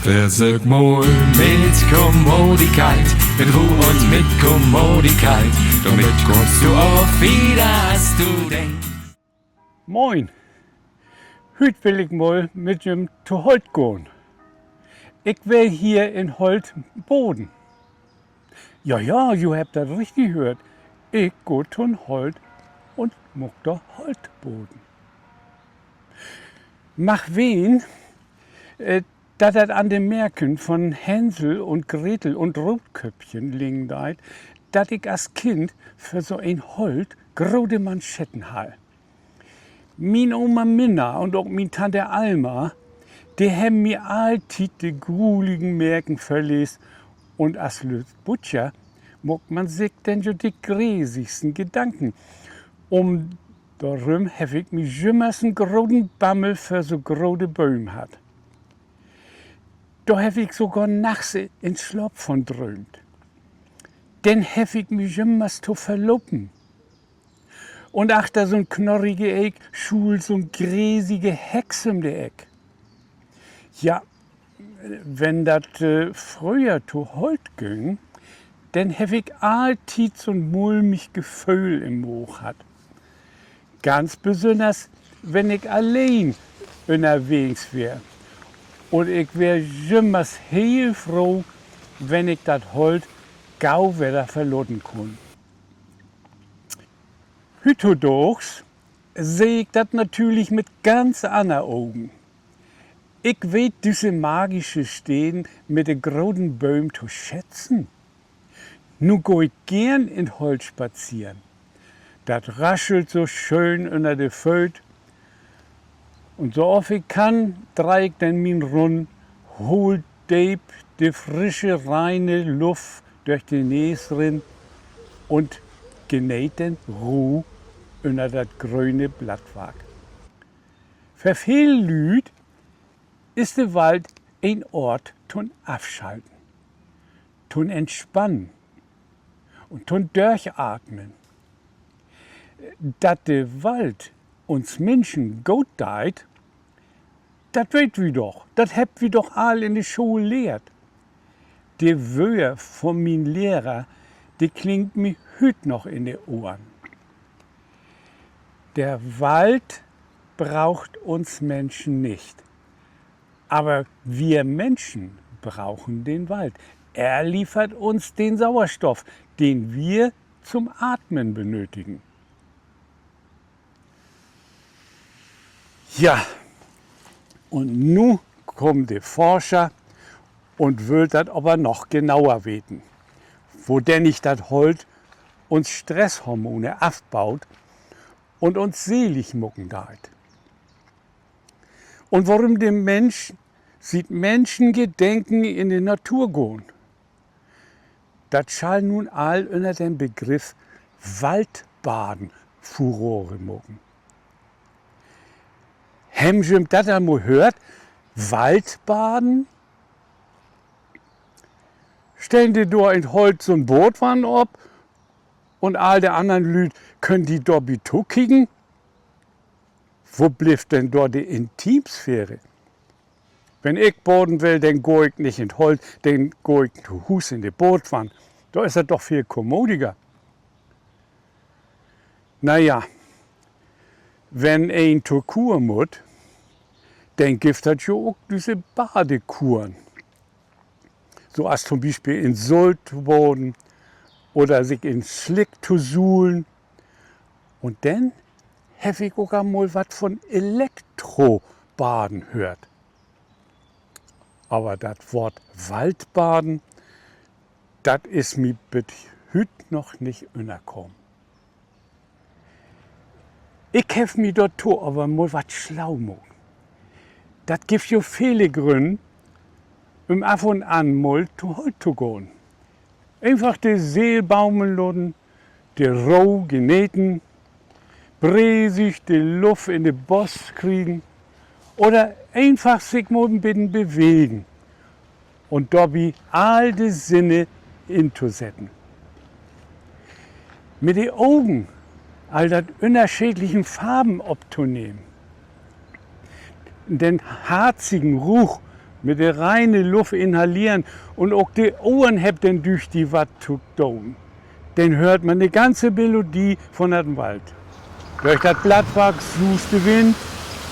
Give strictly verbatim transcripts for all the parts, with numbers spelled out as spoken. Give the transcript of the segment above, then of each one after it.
Versöök mal mit Kommodigkeit, mit Roh un mit Kommodigkeit, dormit kummst du ok wieder, as du denkst. Moin. Hüüt will ik mal mit jüm to Holt gahn. Ik will hier in Holt baden. Ja, ja, ji hebbt dat richtig höört. Ik gah to'n Holt un maak dor Holtbaden. Mag ween, äh, dat dat an de Märken von Hänsel un Gretel un Rootköppchen liggen deit, dat ik as Kind för so een Holt grote Manschetten harr. Mien Oma Minna un ok mien Tante Alma, de hebben mi alltiet de gruligen Märken vörleest, un as lütt Butscher maakt man sik denn jo de gresigsten Gedanken um. Dorüm heff ik mi jümmers en groten Bammel för so grote Bööm hatt. Dor heff ik sogor nachts in Slaap von dröömt. Denn heff ik mi jümmers to verlopen. Un achter so'n knorrige Eek schuul so'n gresige Hex üm de Eck. Ja, wenn dat, äh, fröher to Holt güng, denn heff ik alltiet so'n mulmig Geföhl in'n Maag hatt. Ganz besünners, wenn ik alleen ünnerwegens weer. Un ik weer jümmers heel froh, wenn ik dat Holt gau wedder verlaten kunn. Hüüttodaags seh ik dat natürlich mit ganz anner Ogen. Ik weet düsse magische Steden mit de groten Bööm to schätzen. Nu gah ik geern in't Holt spazeren. Dat raschelt so schöön ünner de Fööt. Un so oft ik kann, dreih ik denn mien Runn, hool deep de frische, reine Luft dörch de Nees rin un geneet den Roh ünner dat gröne Blattwark. För veel Lüüd is de Wald en Oort to'n Afschalten, to'n Entspannen un to'n Dörchatmen. Dat de Wald uns Minschen goot deit, dat weet wi doch. Dat hebbt wi doch all in de School lehrt. De Wöör von mien Lehrer, de klingt mi hüüt noch in de Ohren. Der Wald braucht uns Menschen nicht, aber wir Menschen brauchen den Wald. Er liefert uns den Sauerstoff, den wir zum Atmen benötigen. Ja, un nu kaamt de Forscher un wüllt dat aver noch genauer weten, wodennig dat Holt uns Stresshormone afbaut un uns selig maken deit. Un worüm de Minsch siet Minschengedenken in de Natur gahn. Dat schall nu all ünner den Begriff Waldbaden Furore maken. Hebbt ji dat al mal höört? Waldbaden? Stellen de dor in't Holt so'n Baadwann op un all de annern Lüüd köönt di dorbi tokieken? Wo blifft denn dor de Intimsphäre? Wenn ik baden will, denn gah ik nich in't Holt, denn gah ik to Huus in de Baadwann. Dor is dat doch veel kommodiger. Na ja, wenn een to Kur mutt, denn gifft dat jo ok düsse Badekuren. So as to'n Bispeel in Solt to baden oder sik in Slick to suhlen. Un denn heff ik ok al mal wat von Elektrobaden höört. Aver dat Woort Waldbaden, dat is mi bit hüüt noch nich ünnerkamen. Ik heff mi dorto aver mal wat slau maakt. Dat gifft jo vele Grünn, üm af un an mal to Holt to gahn. Eenfach de Seel baumeln laten, de Roh geneten, bresig de Luft in de Bost kriegen oder eenfach sik mal en beten bewegen un dorbi all de Sinne intosetten. Mit de Ogen all dat ünnerscheedlichen Farven optonehmen, den harzigen Ruch Mit de reine Luft inhaleren un ok de Ohren hebbt denn düchtig wat to doon. Denn höört man de ganze Melodie von den Wald. Dörch dat Blattwark suust de Wind,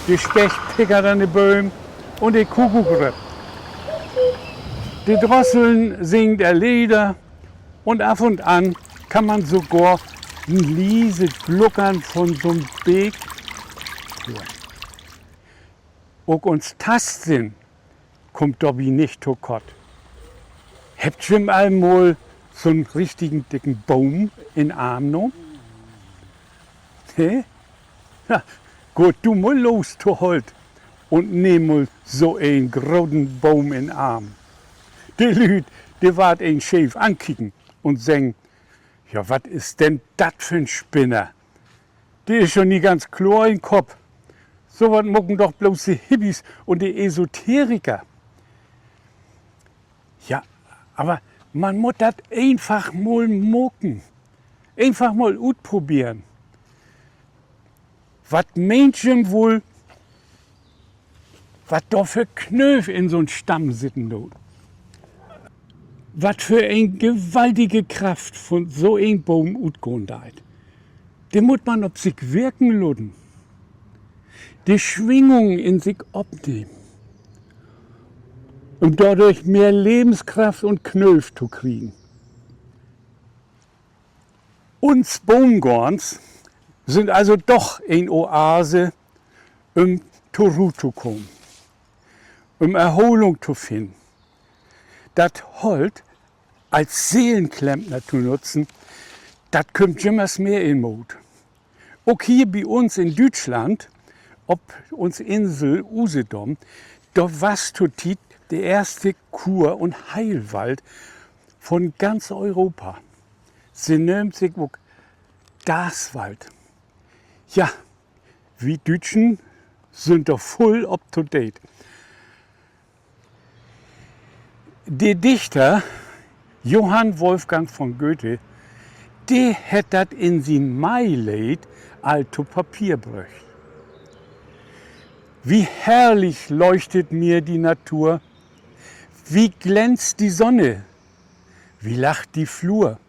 de Specht pickert an de Bööm un de Kuckuck röppt. De Drosseln singt ehr Leder un af un an kann man sogor en lieset Gluckern von so'n Beek hören. Ok uns Tastsinn kummt dorbi nich to kort. Hebbt ji al mal so'n richtigen dicken Boom in Arm nahmen? Nee? Ja, gaht du mal los to Holt un nehm mal so en groten Boom in Arm. De Lüüd, de warrt een scheef ankieken un seggen: Ja, wat is denn dat för 'n Spinner? De is jo nie ganz kloor in Kopp. So wat maken doch blots de Hippies un de Esoteriker. Ja, aver man mutt dat eenfach mal maken. Eenfach mal utproberen. Wat meent ji woll, wat dor för Knööv in so'n Stamm sitten doot? Wat för en gewaltige Kraft von so en Boom utgahn deit. De mutt man op sik wirken laten. De Swingungen in sik opnehmen, üm dordörch mehr Levenskraft un Knööv to kriegen. Uns Boomgoorns sünd also doch en Oase, üm to Roh to kamen, üm Erholung to finnen. Dat Holt as Seelenklempner to nutzen, dat kümmt jümmers mehr in Mood. Ok hier bi uns in Düütschland, op uns Insel Usedom, dor wasst to Tiet de eerste Kur- un Heilwald von ganz Europa. Se nöömt sik ok Darßwald. Ja, wi Düütschen sünd dor vull up to date. De Dichter Johann Wolfgang von Goethe, de hett dat in sien Maileed al to Papier bröcht: Wie herrlich leuchtet mir die Natur, wie glänzt die Sonne, wie lacht die Flur.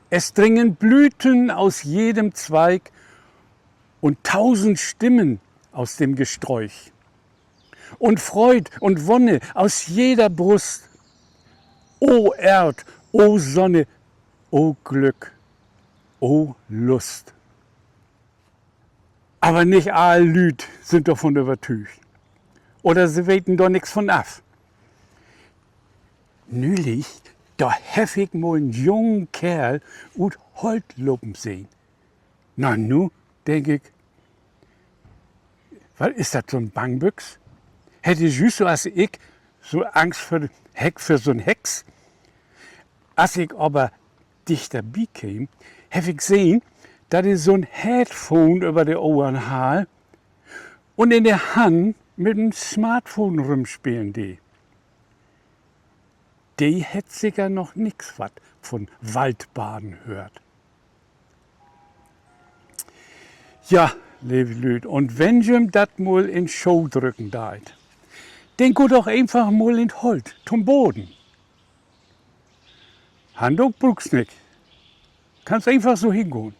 Es dringen Blüten aus jedem Zweig und tausend Stimmen aus dem Gesträuch. Und Freud und Wonne aus jeder Brust. O Erd, o Sonne, o Glück, o Lust. Aver nich all Lüüd sünd dorvon övertüügt. Oder se weten dor nix von af. Nülich, dor heff ik mal en jungen Keerl ut Holt lopen sehn. Na nu, denk ik, wat is dat, so'n Bangbüx? Hett he jüst so as ik so Angst för, Hex, för so'n Hex? As ik aver dichter bi keem, heff ik sehn, dat he so'n Headphone över de Ohren harr un in de Hand mit en Smartphone rümspelen dee. De hett seker noch nix wat von Waldbaden höört. Ja, leve Lüüd, un wenn jüm dat mal in Schoh drücken deit, denn gaht doch eenfach mal in't Holt to'n Baden. Handdook bruukst nich. Kannst eenfach so hengahn.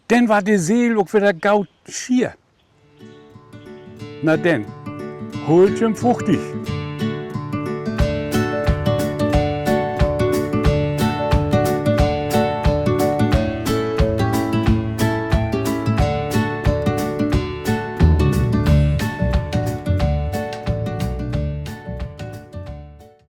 Denn warrt de Seel ok wedder goot schier. Na denn, hoolt jüm fuchtig.